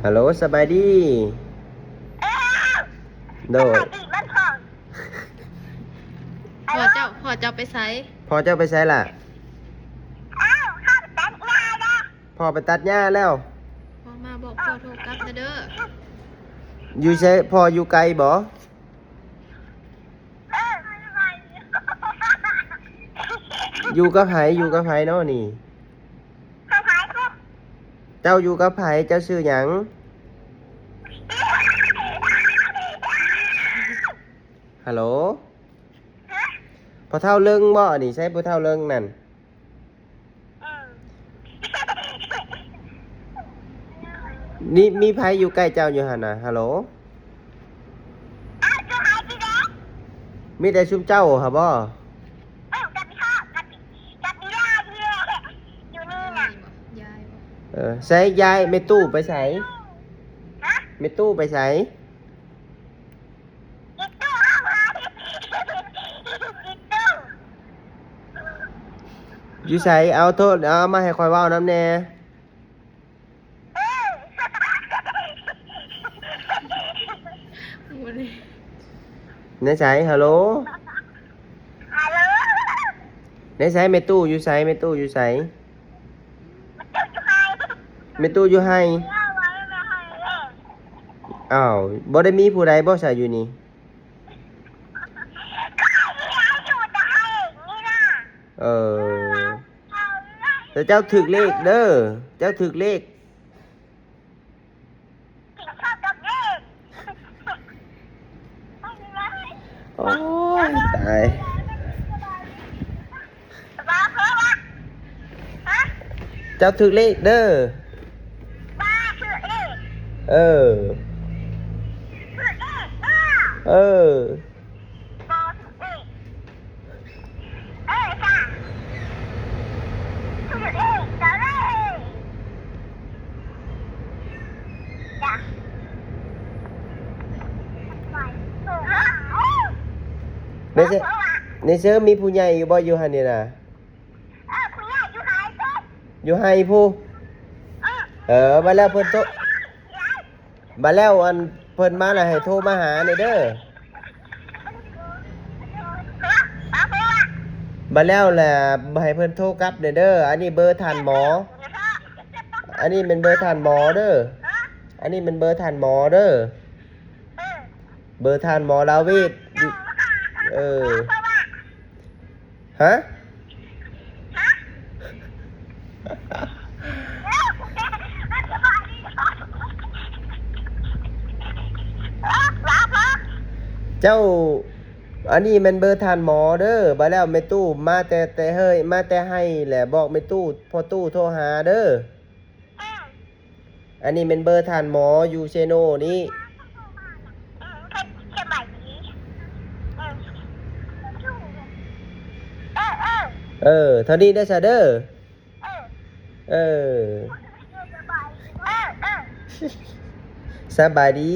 ຮັລໂຫຼ ສະບາຍດີ. ໂດຍ. ພໍ່ເຈົ້າ ພໍ່ເຈົ້າໄປໃສ? ພໍ່ເຈົ້າໄປໃສລະ? ພໍ່ໄປຕັດຫຍ້າແລ້ວ. ພໍ່ມາບອກພໍ່ໂທກັບແດ່ເດີ. ຢູ່ໃສ? ພໍ່ຢູ່ໄກບໍ່? ຢູ່ກັບໃຜ? ຢູ່ກັບໃຜເນາະນີ້? ເຈົ້າຢູ່ກັບໃຜ? ເຈົ້າຊື່ຫຍັງ? ຮັລໂຫຼ ພໍ່ເຖົ້າເລິງບໍ່ນີ້? ໃສພໍ່ເຖົ້າເລິງນັ້ນ? ນີ້ ມີໃຜຢູ່ໃກ້ເຈົ້າຢູ່ຫັ້ນນະ? ຮັລໂຫຼ ມີແຕ່ຊຸມເຈົ້າຫັ້ນບໍ່? ເອີ ໃສຍາຍແມ່ຕູ້ໄປໃສ? ແມ່ຕູ້ໄປໃສ? ຢູ່ໃສ? ເອົາໂທດ ເອົາມາໃຫ້ຂ້ອຍເວົ້ານຳແດ່. ໃນໃສ? ຮັລໂຫຼ ໃນໃສ? ແມ່ຕູ້ຢູ່ໃສ? ແມ່ຕູ້ຢູ່ໃສ? ແມ່ຕູ້ຢູ່ໄຮ່. ອ້າວ ບໍ່ໄດ້ມີຜູ້ໃດບໍ່ຊະຢູ່ນີ້? ເອີ ແຕ່ເຈົ້າຖືກເລກເດີ ເຈົ້າຖືກເລກ. ໂອ້ຍ ຕາຍ. ເຈົ້າຖືກເລກເດີ. ເອີ ເອີ. ໃນເຊີ ໃນເຊີມີຜູ້ໃຫຍ່ຢູ່ບໍ່ ຢູ່ຫັ້ນນີ້ນະ? ເອີ ຜູ້ໃຫຍ່ຢູ່ໄຮ່ພຸ້ນ ຢູ່ໄຮ່ພຸ້ນ. ເອີ ເອີ ບາດແລ້ວເພິ່ນໂທ ບາດແລ້ວ ອັນ ເພິ່ນມາແລ້ວໃຫ້ໂທມາຫາແດ່ເດີ. ບາດແລ້ວແຫຼະ ໃຫ້ເພິ່ນໂທກັບແດ່ເດີ. ອັນນີ້ເບີທ່ານໝໍ ອັນນີ້ແມ່ນເບີທ່ານໝໍເດີ. ອັນນີ້ແມ່ນເບີທ່ານໝໍເດີ. ເບີທ່ານໝໍລາເວດ. ເອີ ຮະ? ເຈົ້າ ອັນນີ້ແມ່ນເບີທ່ານໝໍເດີ. ບາດແລ້ວແມ່ຕູ້ມາແຕ່ ແຕ່ເຮີຍ ມາແຕ່ໄຮ່ແຫຼະ ບອກແມ່ຕູ້ ພໍ່ຕູ້ໂທຫາເດີ. ອັນນີ້ແມ່ນເບີທ່ານໝໍຢູ່ເຊໂນນີ້. ເອີ ເທົ່ານີ້ເດີຊະເດີ. ເອີ ສະບາຍດີ.